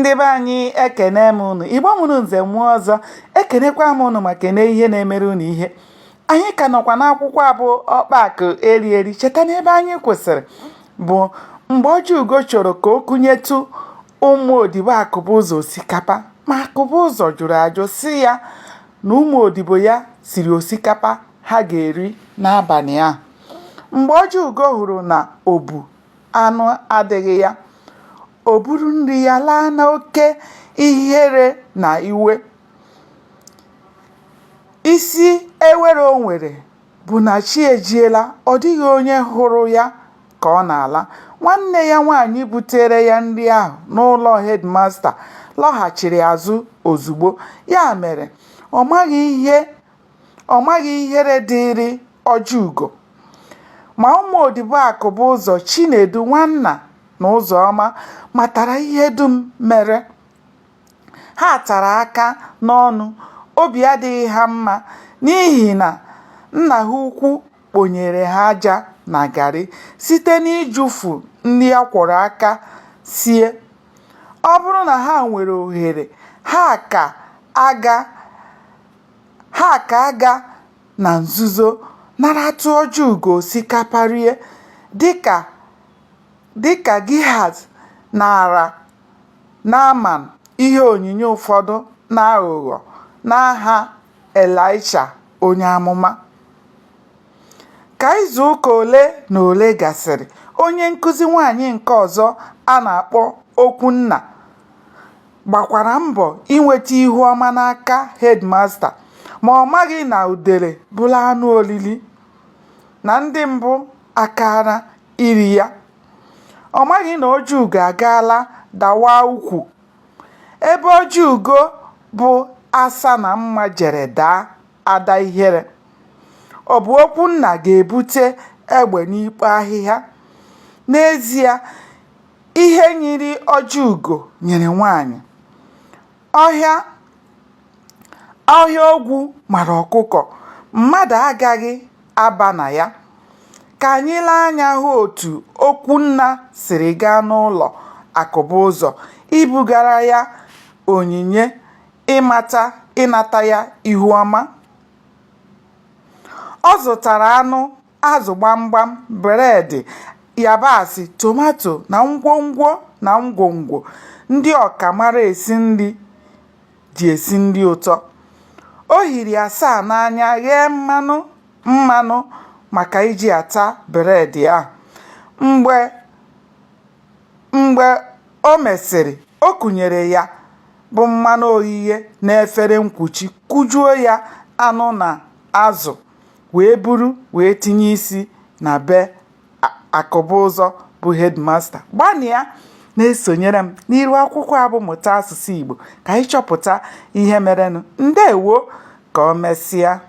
Ndị be anyị ekene m unu. Igbo mụrụ nze mụọ ọzọ, ekenekwa m unu ma kene ihe na-emere unu ihe. Anyị ka nọkwa n'akwụkwọ a bụ Ọkpa Akụ Eri Eri. Cheta n'ebe anyị kwụsịrị bụ mgbe Ọjịugo chọrọ ka o kunyetụ ụmụ odibo Akụbụzọ osikapa, ma Akụbụzọ jụrụ ajụ sị ya na ụmụ odibo ya siri osikapa ha ga-eri n'abalị ahụ. Mgbe Ọjịugo hụrụ na obu anụ adịghị ya, o buru nri ya laa n'oke ihere na iwe. Isi ewere o nwere bụ na chi ejiela, ọ dịghị onye hụrụ ya ka ọ na-ala. Nwanne ya nwaanyị buteere ya nri ahụ n'ụlọ hedịmasta lọghachiri azụ ozugbo. Ya mere, ọ maghị ihere dịịrị Ọjịugo. Ma ụmụ odibo Akụbụzọ, Chinedu, Nwanna na Ụzọma matara ihe dum mere. Ha tara aka n'ọnụ, obi adịghị ha mma n'ihi na nna ha ukwu kponyere ha aja na garị site n'ịjụfu nri a kwọrọ aka sie. Ọ bụrụ na ha nwere ohere, ha ka aga na nzuzo naratụ Ọjịugo osikapa rie dịka Gehazi naara Naaman ihe onyinye ụfọdụ n'aghụghọ n'aha Elisha onye amụma. Ka izuụka ole na ole gasịrị, onye nkụzi nwaanyị nke ọzọ a na-akpọ Okwunna gbakwara mbọ inweta ihu ọma n'aka hedịmasta, ma ọ maghị na udele bụrụ anụ oriri, na ndị mbụ akaala iri ya. Ọ maghị na Ọjịugo agaala dawaa ukwu. Ebe Ọjịugo bụ asa na mma jere daa ada ihere. Ọ bụ Okwunna ga-ebute egbe n'ikpo ahịhịa. N'ezie, ihe nyịrị Ọjịugo nyịrị nwaanyị. Ọhịa ogwu mara ọkụkọ, mmadụ agaghị aba na ya. Ka anyị lee anya hụ otu Okwunna siri gaa n'ụlọ Akụbụzọ ibugara ya onyinye ịnata ya ihu ọma. Ọ zụtara anụ, azụ gbamgbam, bụreedị, yabasị, tomato na ngwongwo na ngwongwo ndị ọkamara esi nri ji esi nri ụtọ. O hiri asaa n'anya ghee mmanụ mmanụ maka iji ata bụreedị ahụ. Mgbe o mesịrị, o kunyere ya bụ mmanụ oghighe n'efere nkwuchi kujuo ya anụ na azụ wee buru wee tinye isi na be Akụbụzọ bụ hedịmasta. Gbanịa na-esonyere m n'iru akwụkwọ a bụ Mụta Asụsụ Igbo ka anyị chọpụta ihe merenụ. Ndewo, ka o mesịa.